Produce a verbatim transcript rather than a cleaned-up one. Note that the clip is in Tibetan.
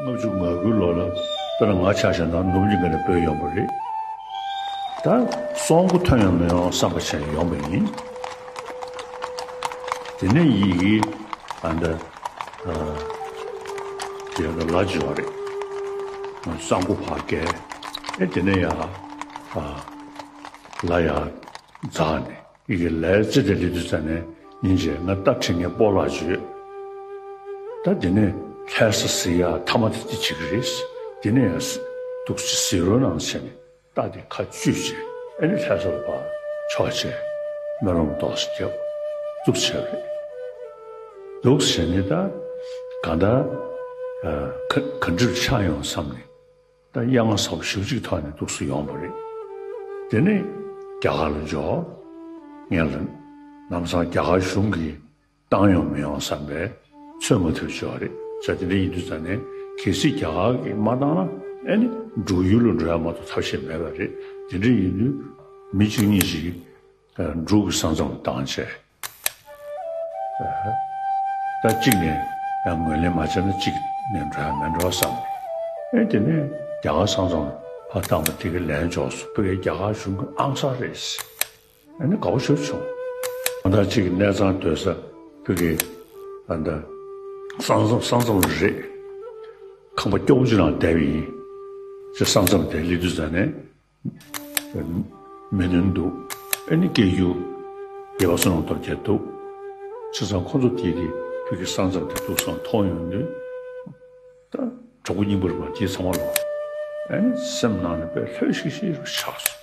ལྔ་བཅུ་ང་དགུའི་ལོ་ལ་དཔེར་ན་ང་ཆ་བཞག་ན་ནུབ་གླིང་ག་ནས་བྲོས་ཡོང་བ་རེད། ད་སྲོག་མགོ་ཐོན་ཡོང་མི་ཡོང་བསམ་པ་བྱས་ཡོང་བ་ཡིན། དེ་ནས་ཡིད་ཀྱིས་ཨ་འདྲ་ཨ་དེ་ལ་ལ་བྱེད་པ་རེད། གསང་སྒོ་ཕར་བཀལ། ཨེ་དེ་ནས་ཡ་ཨ་ལ་ཡ་འཛེགས་ནས། ཡི་གེ་ལས་ཅི་དེ་ལི་དུ་ཙ་ནས་ཉིན་བྱེད་ང་སྟབས་ཁྲིད་ངའི་སྤོ་ལགས་བརྗོད། ད་དེ་ནས་ལྷ་ས་ཟི་ཡ་ཐ་མ་དེ་དེ་བྱེད་ཀྱི་རེད། དེ་ནས་ཡང་འདུག་ཅི་ཟི་རོ་ནང་བྱས་ནས་རྟ་དེ་ཁ་གཅུས་བྱས་ཨེ་ནི་ལྷ་ས་ལ་ཕར་ཕྱོགས་བྱས་སྨོན་ལམ་ཏོག་ཙམ་བརྒྱབ། འདུག་བྱས་རེད། འདུག་བྱས་ནས་ད་གང་ལྟར་ག་ག་འདྲ་ཆགས་ཡོང་བསམ་ནས། ད་གཡང་ས་བ་ཞེ་པོ་ཅིག་ཐོག་ནས་འདུག་སེ་ཡོང་བ་རེད། དེ་ནས་རྒྱ་གར་ལ་འབྱོར། ངས་ལ་ལམ་སང་རྒྱ་གར་གཞུང་གིས་བཏང་ཡོང་མི་ཡོང་བསམ་པའི་ཚོད་མ་ཐུབ་བྱས་པ་རེད། བྱས་དེ་འདྲ་ཡིན་དུས་ཙང་ནས་གལ་སྲིད་རྒྱ་གར་གྱིས་མ་བཏང་ན་ཨེ་ནི་འབྲུག་ཡུལ་ལ་འགྲོ་ཡ་མ་གཏོགས་ཐབས་ཤེས་མེད་པ་རེད། དེ་འདྲ་ཡིན་དུས་མི་གཅིག་གཉིས་ཤིག་འབྲུག་གི་ས་མཚམས་ལ་བཏང་བྱས། ད་གཅིག་ནས་ཡང་ངོས་ལེན་མ་བྱས་ན་གཅིག་ནས་འགྲོ་ཡ་མེད་འགྲོ་བསམ། ཨེ་དེ་ནས་རྒྱ་གར་ས་མཚམས་ཕར་བཏང་བ་དེ་གའི་ལན་འཇོག་སོང་། ཕ་གིའི་རྒྱ་གར་གཞུང་གི་ཨང་གསར་རེད། ཨེ་ནི་དགའ་པོ་ཞེ་པོ་བྱུང་། ད་ལྟ་གཅིག་གི་གནས་ཚང་སྡོད་ས་ཕ་གིའི་ད་ལྟ་ས་མཚམས་ས་མཚམས་རེད། ཁང་པ་སྐྱོ་པོ་ཅིག་ནང་བསྡད་པ་ཡིན། ཅེས་ས་མཚམས་དེར་སླེབས་དུས་ཙ་ནས། མི་ནུན་འདུག་ཨེ་ནི་སྐད་སྒྱུར་རྒྱལ་བ་བསོད་ནམས་སྟོབས་རྒྱལ་འདུག་བྱས་ཙང་ཁོ་ཚོ་དེ་གི་བོད་ཀྱི་ས་མཚམས་དེ་འདུག་སང་མཐོང་ཡོང་དུས། ད་གྲོགས་པོ་རྙིང་པ་རེད་པ་དེ་ཚང་མ་ལ། ཨེ་ནི་སེམས་ནང་ནས་དཔེ་ལྷོད་ཤིག་ཤིག་རུ་ཆགས་